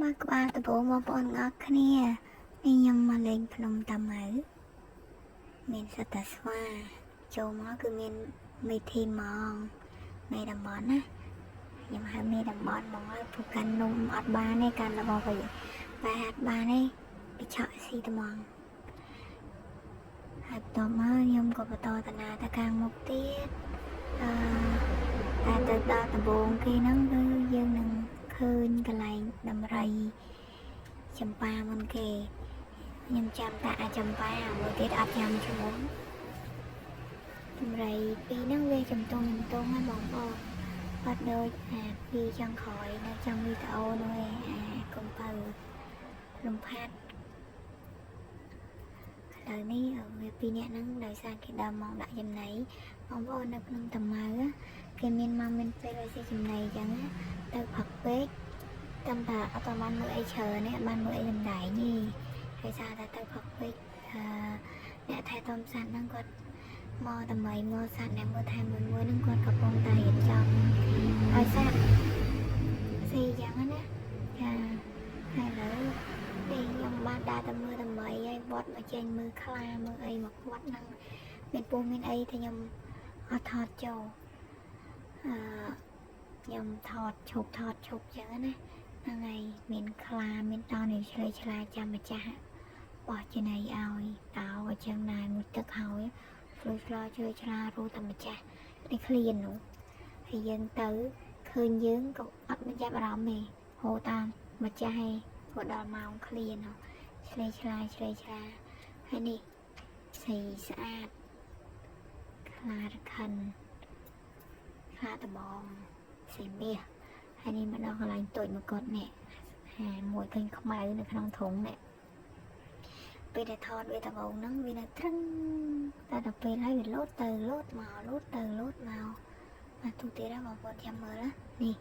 មកក្បាលដំបូងបងប្អូនទាំងអស់គ្នានេះខ្ញុំមកលេងភ្នំតាម៉ៅមានសត្វតាស្វាចូលមកគឺមានមេធីហ្មងមេតំបន់ណាខ្ញុំហៅមេតំបន់ហ្មងហើយព្រោះកាន់នំអត់បានទេកាន់របស់វិញបែរអត់បានទេវាឆក់ស៊ីត្មងហើយបន្ទាប់មកខ្ញុំក៏បន្តតាណាទៅខាងមុខទៀតអឺតែទៅដល់ដំបូងគេហ្នឹងគឺយើងនឹងឃើញកន្លែងដំរី ចម្ប៉ាមុនគេខ្ញុំចាំតែអាចចម្ប៉ាមួយទៀតអត់ចាំឈ្មោះដំរីពីរហ្នឹងវាចំទងចំទងហ្នឹងបងប្អូនអត់ដូចអាពីរចុងក្រោយនៅtrongវីដេអូនោះឯងអាកំពៅលំផាត់ឥឡូវនេះវាពីរនាក់ហ្នឹងដោយសារគេដើរមកដាក់ចំណីបងប្អូននៅក្នុងតាម៉ៅគេមានមកមានពេលឲ្យស៊ីចំណីអញ្ចឹងទៅផឹកពេក តាមតែអត់បានមើលអីច្រើនទេអត់បានមើលអីសំដែងទេហើយសារតែទៅផឹកពេកអឺអ្នកថែទាំសត្វហ្នឹងគាត់មកដើម្បីមកសត្វអ្នកមើលថែមួយមួយហ្នឹងគាត់កំពុងតែរៀបចំឲ្យសត្វស៊ីអញ្ចឹងណាចាហើយឥឡូវនេះខ្ញុំបានដើរទៅមើលដើម្បីឲ្យវត្តមកចេញមើលខ្លាមើលអីមកគាត់ហ្នឹងមានពស់មានអីតែខ្ញុំអត់ថតចូលអឺខ្ញុំថតឈប់ថតឈប់អញ្ចឹងណា ហ្នឹងហើយមានខ្លាមានតោនេះឆ្លេឆ្លាចាំម្ចាស់បោះចំណីឲ្យតោអញ្ចឹងដែរមួយទឹកហើយឆ្លើយឆ្លាឆ្លើយឆ្លារੂតែម្ចាស់នេះឃ្លាននោះហើយយើងទៅឃើញយើងក៏អត់មានចាប់អារម្មណ៍ទេហូរតាមម្ចាស់ឯងក៏ដល់ម៉ោងឃ្លាននោះឆ្លេឆ្លាឆ្លេឆ្លាហើយនេះស្អីស្អាតខ្លារខិនខ្លាដបងស្អីមាស ហើយនេះមកដល់កន្លែងតូចមកគាត់នេះហាមួយឃើញខ្មៅនៅក្នុងធុងនេះពេលដែលថតវាដំបូងហ្នឹងវានៅត្រឹងតែដល់ពេលហើយវាលោតទៅលោតមកលោតទៅលោតមកបាទទូទៀតហ្នឹងបងប្អូនចាំមើលណានេះ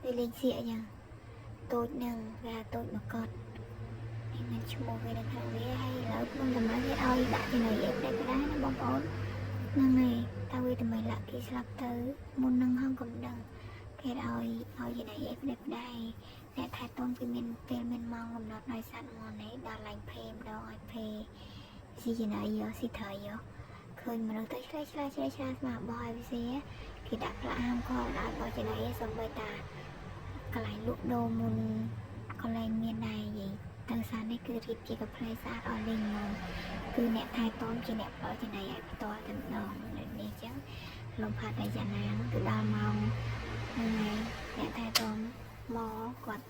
វាលេងសៀកអញ្ចឹងតូចហ្នឹងវាហៅតូចមកគាត់នេះមានឈ្មោះវានៅក្នុងវាហើយឥឡូវក្នុងតម្លៃគេឲ្យដាក់ចំណីអីផ្ដេសផ្ដាសណាបងប្អូនហ្នឹងហើយតើវាតម្លៃលាក់គេស្លាប់ទៅមុននឹងហងកំដឹង គេឲ្យឲ្យចំណីអីផ្ដេសផ្ដាយអ្នកថែទាំគឺមានពេលមានម៉ោងកំណត់ឲ្យសត្វមកនេះដល់ឡើងភេម្ដងឲ្យភេស៊ីចំណីយោស៊ីត្រីយោឃើញមនុស្សទៅឆ្លេឆ្លាឆ្លេឆ្លាស្មាបោះឲ្យវាស៊ីគេដាក់ផ្លាកហាមគាត់ឲ្យបោះចំណីសំបីតាកន្លែងលក់ដូរមុនកន្លែងមានដែរនិយាយទៅសារនេះគឺរៀបជាកាផ្លែស្អាតអស់លេងហ្មងគឺអ្នកថែទាំជាអ្នកផ្ដល់ចំណីឲ្យផ្ទាល់តែម្ដងដូចនេះអញ្ចឹងលំផាត់តែយ៉ាងណាគឺដល់ម៉ោង ហ្នឹងហើយអ្នកថែទាំមកគាត់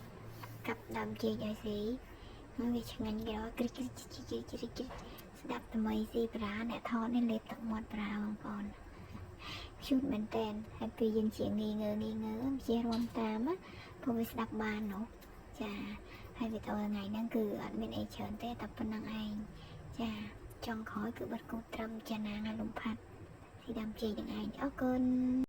កាប់ដើមចេកឲ្យស៊ីហ្នឹងវាឆ្ងាញ់គេដល់គ្រិចគ្រិចគ្រិចគ្រិចគ្រិចគ្រិចស្ដាប់ថ្មីស៊ីប្រាអ្នកថតនេះលេបទឹកមាត់ប្រាបងប្អូនឈូតមែនតែនហើយពេលយើងជាងីងើងីងើជារួមតាមណាព្រោះវាស្ដាប់បាននោះចាហើយវីដេអូថ្ងៃហ្នឹងគឺអត់មានអីច្រើនទេតែប៉ុណ្្នឹងឯងចាចុងក្រោយគឺបិទគូត្រឹមចាណាងលំផាត់ស៊ីដើមចេកនឹងឯងអរគុណ។